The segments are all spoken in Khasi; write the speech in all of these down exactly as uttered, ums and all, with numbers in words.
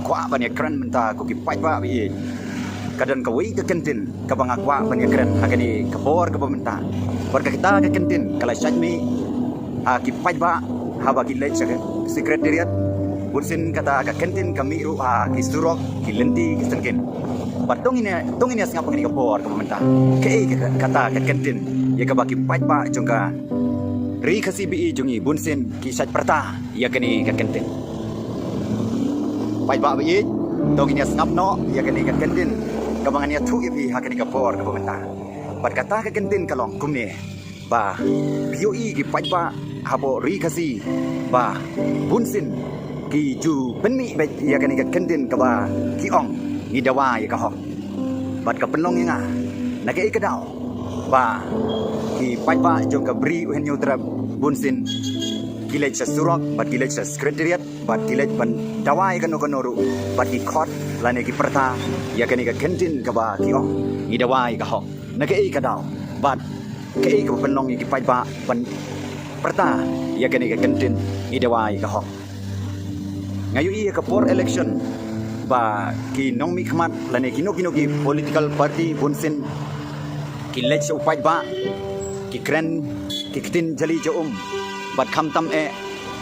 kwah ban ïakren mynta ko ki paidbah ba ïeit. Ka don kawei ka kyntien kaba nga kwah ban ïakren ha kane ka por kaba mynta. Bad kata ka kyntien ka la shait mih ha ki paidbah haba ki leit sha ka Secretariat. Bunsien kata ka kyntien ka mih ruh ha ki surok, ki lynti, ki syngkien. Bad to ngin ïa, to ngin ïa sngap ha kane ka por kaba mynta. Kaei ka, kata ka kyntien ïa kaba ki paidbah jong ka Ri Khasi ba ïeit jong ngi bunsien ki shait pyrta ïa kane ka kyntien. Paidbah ba ïeit, to ngin ïa sngap noh ïa kane ka kyntien kaba ngan ïathuh ïa phi ha kane ka por kaba mynta. Bad kata ka kyntien ka long kumne, ba phi ïohi ki paidbah hapoh Ri Khasi ba bunsien ki ju pynmih beit ïa kane ka kyntien kaba ki ong ngi dawa ïa ka hok. Bad ka pynlong ïa nga na kaei ka daw ba ki paidbah jong ka Bri u Hynñiewtrep bunsien ki leit sha surok bad ki leit sha Secretariat bad ki leit ban dawa ïa kano kano ruh bad ki khot lane ki pyrta ïa kane ka kyntien kaba ki ong ngi dawa ïa ka hok. Na kaei ka daw bad kaei kaba pynlong ïa ki paidbah ban pyrta ïa kane ka kyntien ngi dawa ïa ka hok? Nga ïohi ïa ka por election ba ki nongmihkhmat lane kino kino ki political party bunsien ki leit sha u paidbah, ki kren ki ktien jali ja um, bad khamtam eh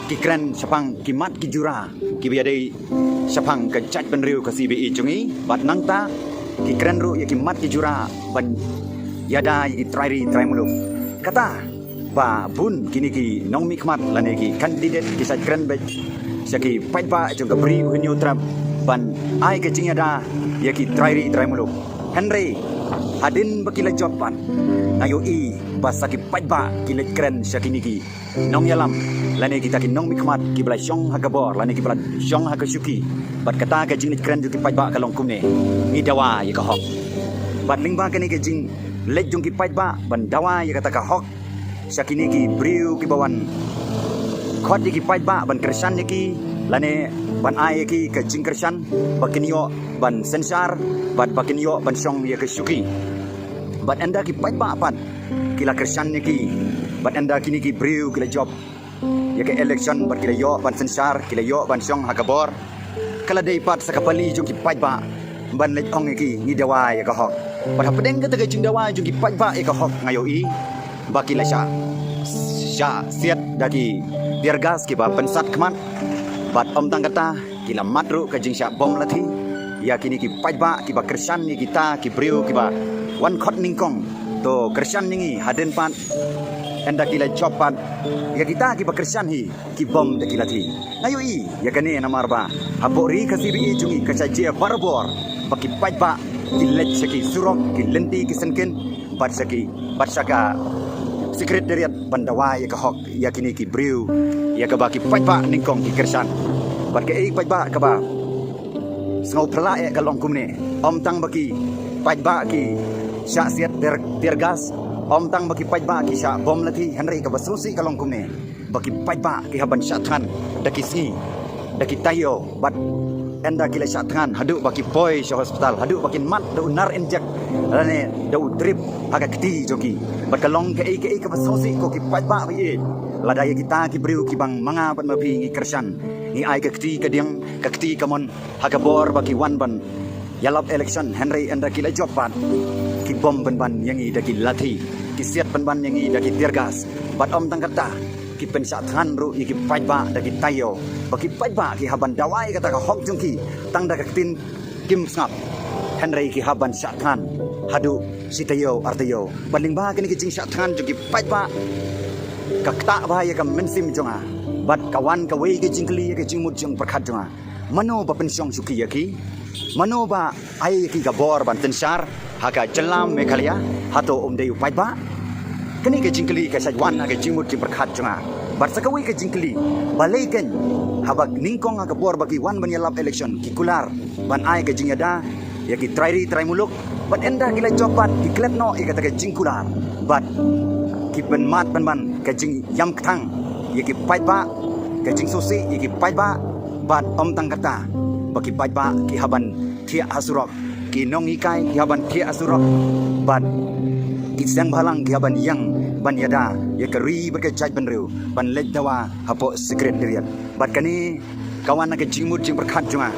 ki kren shaphang ki mat ki jura kiba ïadei shaphang ka jaitbynriew Khasi ba ïeit jong ngi, bad nangta ki kren ruh ïa ki mat ki jura ban ïada ïa ki trai ri trai muluk. Kata ba bun kine ki nongmihkhmat lane ki candidate ki shait kren beit sha ki paidbah jong ka Bri u Hynñiewtrep ban ai ka jingïada ïa ki trai ri trai muluk. Hynrei hadien ba ki la jop pat, nga ïohi ba sa ki paidbah ki leit kren sha kine ki nongïalam lane kita ki nongmihkhmat kiba la shong ha ka bor lane kiba la shong ha ka shuki, bad kata ka jingleit kren jong ki paidbah ka long kumne, ngi dawa ïa ka hok. Bad lyngba kane ka jingleit jong ki paidbah ban dawa ïa kata ka hok sha kine ki briew kiba wan khot ïa ki paidbah ban kyrshan ïa ki lane ban ai ïa ki ka jingkyrshan ba kin ïoh ban synshar bad ba kin ïoh ban shong ïa ka shuki. Bad ynda ki paidbah pat ki la kyrshan ïa ki, bad ynda kine ki briew ki la jop ïa ka election bad ki la ïoh ban synshar, ki la ïoh ban shong ha ka bor, ka la dei pat sa ka pali jong ki paidbah ban leit ong ïa ki ngi dawa ïa ka hok. Bad hapdeng kata ka jingdawa jong ki paidbah ïa ka hok nga ïohi ba ki la shah, shah siat da ki tear gas kiba pynsat khmat. Bad ym tang kata, ki la mad ruh ka jingshah bom lathi ïa kine ki paidbah kiba kyrshan ïa kita ki briew kiba wan khot nyngkong. To kyrshan ïa ngi hadien pat, ynda ki la jop pat ïa kita kiba kyrshan hi ki bom da ki lathi. Nga ïohi ïa kane namar ba hapoh Ri Khasi ba ïeit jong ngi ka shah jia barabor ba ki paidbah ki leit sha ki surok, ki lynti, ki syngkien, bad sha ki, bad sha ka Secretariat ban dawa ïa ka hok ïa kine ki briew ïa kaba ki paidbah nyngkong ki kyrshan. Bad kaei paidbah kaba sngewphylla eh ka long kumne, ym tang ba ki paidbah ki shah siat tear, tear gas, ym tang ba ki paidbah ki shah bom lathi, hynrei kaba sngewsih ka long kumne, ba ki paidbah ki hap ban shah thngan da ki sngi, da ki taïew, bad ynda ki la shah thngan haduh ba ki poi sha hospital, haduh ba kin mad da u nar injek lane da u drip ha ka kti jong ki. Bad ka long kaei kaei kaba sngewsih ko ki paidbah ba ïeit. Lada ïa kita ki briew kiba ma nga bad ma phi ngi kyrshan, ngi ai ka kti ka diang, ka kti ka mon ha ka bor ba ki wan ban ïalap election, hynrei ynda ki la jop pat ki bom pynban ïa ngi da ki lathi, ki siat pynban ïa ngi da ki tear gas. Bad ym tang kata, ki pynshah thngan ruh ïa ki paidbah da ki taïew, ba ki paidbah ki hap ban dawa ïa kata ka hok jong ki tang da ka ktien kim sngap, hynrei ki hap ban shah thngan haduh shi taïew ar taïew. Bad lyngba kane ka jingshah thngan jong ki paidbah ka ktah bha ïa ka mynsiem jong nga. Bad ka wan kawei ka jingkylli ïa ka jingmut jingpyrkhat jong nga, mano ba pynshong shuki ïa ki? Mano ba ai ïa ki ka bor ban synshar ha ka jylla Meghalaya? Hato ym dei u paidbah? Kane ka jingkylli ka shah wan ha ka jingmut jingpyrkhat jong nga. Bad sa kawei ka jingkylli, balei kein haba nyngkong ha ka bor ba ki wan ban ïalap election ki kular ban ai ka jingïada ïa ki trai ri trai muluk, bad ynda ki la jop pat ki klet noh ïa kata ka jingkular, bad ki pynmad pynban ka jingïam kthang ïa ki paidbah, ka jingsngewsih ïa ki paidbah. Bad ym tang kata, ba ki paidbah ki hap ban thiah ha surok, ki nonghikai ki hap ban thiah ha surok, bad ki seng bhalang ki hap ban ïeng ban ïada ïa ka ri bad ka jaitbynriew ban leit dawa hapoh Secretariat. Bad kane Ka wan na ka jingmut jingpyrkhat jong nga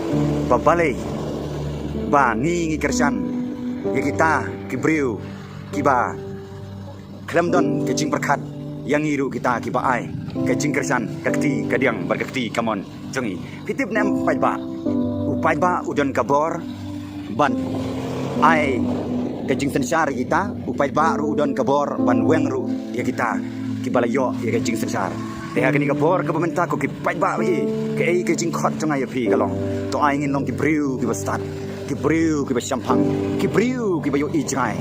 ba balei ba ngi ngi kyrshan ïa kita ki briew kiba khlem don ka jingpyrkhat ïa ngi ruh kita kiba ai ka jingkyrshan ka kti ka diang bad ka kti kamon jong ngi. Phi tip ne em paidbah? U paidbah u don ka bor ban ai ka jingsynshar ïa kita, u paidbah ruh u don ka bor ban weng ruh ïa kita kiba la ïoh ïa ka jingsynshar. Te ha kane ka por kaba mynta ko ki paidbah ba ïeit, kaei ka jingkhot jong nga ïa phi ka long, to ai ngin long ki briew kiba stad, ki briew kiba shemphang, ki briew kiba ïohi jngai.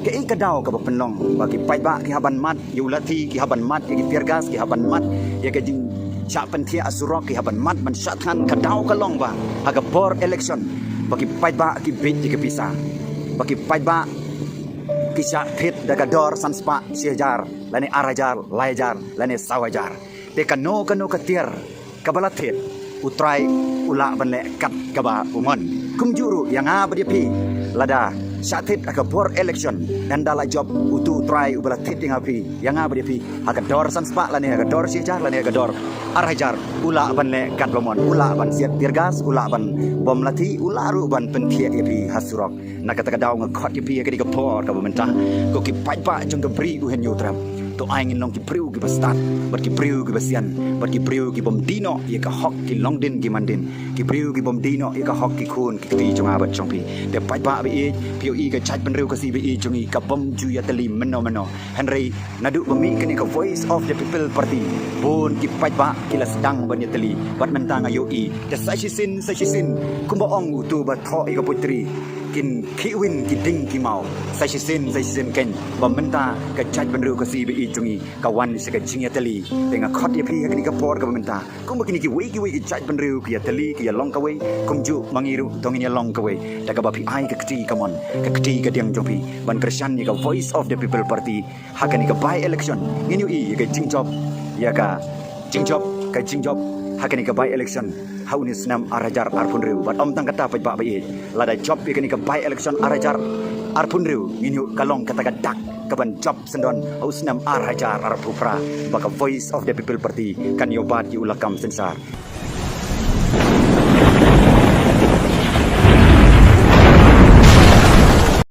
Kaei ka daw kaba pynlong ba ki paidbah ki hap ban mad ïa u lathi, ki hap ban mad ïa ki tear gas, ki hap ban mad ïa ka jingshah pynthiah ha surok, ki hap ban mad ban shah thngan? Ka daw ka long ba ha ka por election ba ki paidbah ki bieit ïa ka pisa, ba ki paidbah ki shah thied da ka dor san spah shi hajar lane ar hajar, lai hajar lane saw hajar. Te kano kano ka tiar kaba la thied, U Trai u lah ban leh kat kaba u mon. Kumjuh ruh ïa nga bad ïa phi, lada shah thied ha ka por election, ynda la jop utu U Trai uba la thied ïa nga phi, ïa nga bad ïa phi, ha ka dor san spah lane ha ka dor shi hajar lane ha ka dor ar hajar, u lah ban leh kat ba mon, u lah ban siat tear gas, u lah ban bom lathi, u lah ruh ban pynthiah ïa phi ha surok. Na kata ka daw nga khot ïa phi ha kane ka por kaba mynta, ko ki paidbah jong ka Bri U Hynñiewtrep, to ai ngin long ki briew kiba stad bad ki briew kiba sian bad ki briew ki bym die noh ïa ka hok ki longdien ki mandien, ki briew ki bym die noh ïa ka hok ki khun ki kti jong nga bad jong phi. Te paidbah ba ïeit, phi ïohi ka jaitbynriew Khasi ba ïeit jong ngi ka bym ju ïatylli mynno mynno. Hynrei naduh ba mih kane ka Voice of the People Party, bun ki paidbah ki la sdang ban ïatylli bad mynta nga ïohi. Te sa shisien sa shisien, kumba ong utu ba thoh ïa ka poetry, kin khih win ki dieng ki maw. Sa shisien sa shisien keiñ ba mynta ka jaitbynriew Khasi ba ïeit jong ngi ka wan sha ka jingïatylli. Te nga khot ïa phi ha kane ka por kaba mynta, kumba kine kiwei kiwei ki jaitbynriew ki ïatylli, ki ïalong kawei, kumjuh ma ngi ruh to ngin ïalong kawei. Da kaba phi ai ka kti kamon, ka kti ka diang jong phi ban kyrshan ïa ka Voice of the People Party ha kane ka by election. Ngin ïohi ïa ka jingjop, ïa ka jingjop, ka jingjop ha kane ka by election ha une u snem ar hajar arphew hynriew. Bad ym tang kata paidbah ba ïeit, lada jop ïa kane ka by election ar hajar arphew hynriew, ngin ïoh ka long kata ka dak kaban jop syndon ha u snem ar hajar arphew phra, ba ka Voice of the People Party kan ïoh bat ïa u lakam synshar.